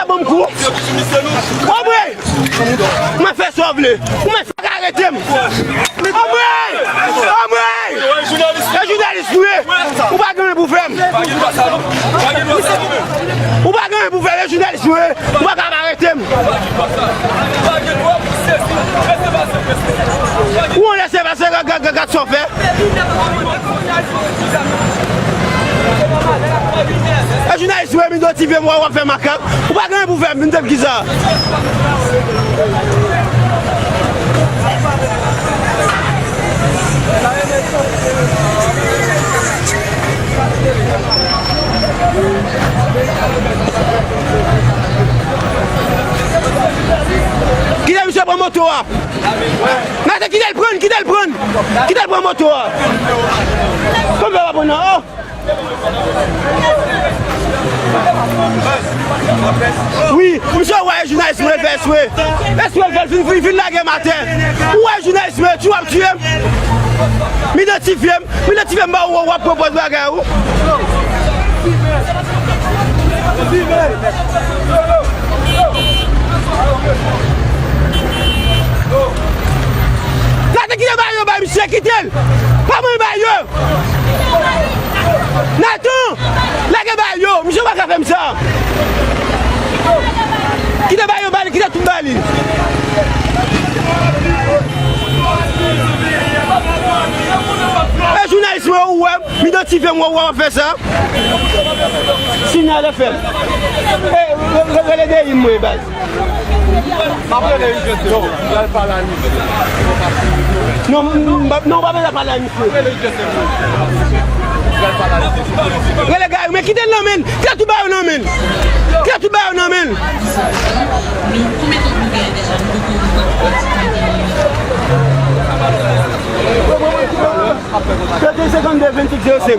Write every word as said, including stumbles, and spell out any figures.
Ban m kou. Anmwey! Mwen fè sa w vle. Ou mèt fèk arete m. Anmwey! Anmwey! E jounalis nou ye. Ou pa gen anyen pou fè m. Ou pa gen anyen pou fè m. E jounalis nou ye. Ou pa ka arete m. Ou yon lèse pase, gad, gad, gad, gad sa w fè. E jounalis ou ye, m idantifye m, w ap fè makak. Ou pa gen anyen pou fè m, vin fè m kisa? Kite misye pran moto a. Nate, kite l pran, kite l pran. Kite l pran moto a. Kòm fè w ap pran nan, oh. Wi, misye wè jounalis mwen fè eswe. Eswe l fè l fin, fin, fin lage m atè. Ou wè jounalis mwen, ti w ap tiye m. M idantifye m, m idantifye m ba ou, w ap pran pòz bagay ou. Nate, kite ba yo, bay misye, kite l. Pa mwen bay yo. Nathan, lage ba yo. Misye pa ka fè m sa. Kite ba yo, ba li, kite tout ba li. E jounalis mwen, ou wè m, m idantifye m, w ap fè sa. Sinyal F M. E, re-, re-, rele de in mwen, baz. M ap rele U G C. Non, m pral pale a misye. Non, m, m, m, non, m pa bezwen pale a misye. M ap rele U G C. M pral pale a misye. Rele gay, men kite l nan men l. Kite tout bagay yo nan men l. Kite tout bagay yo nan men l. Trente et un cinquante-deux vingt-six zéro cinq.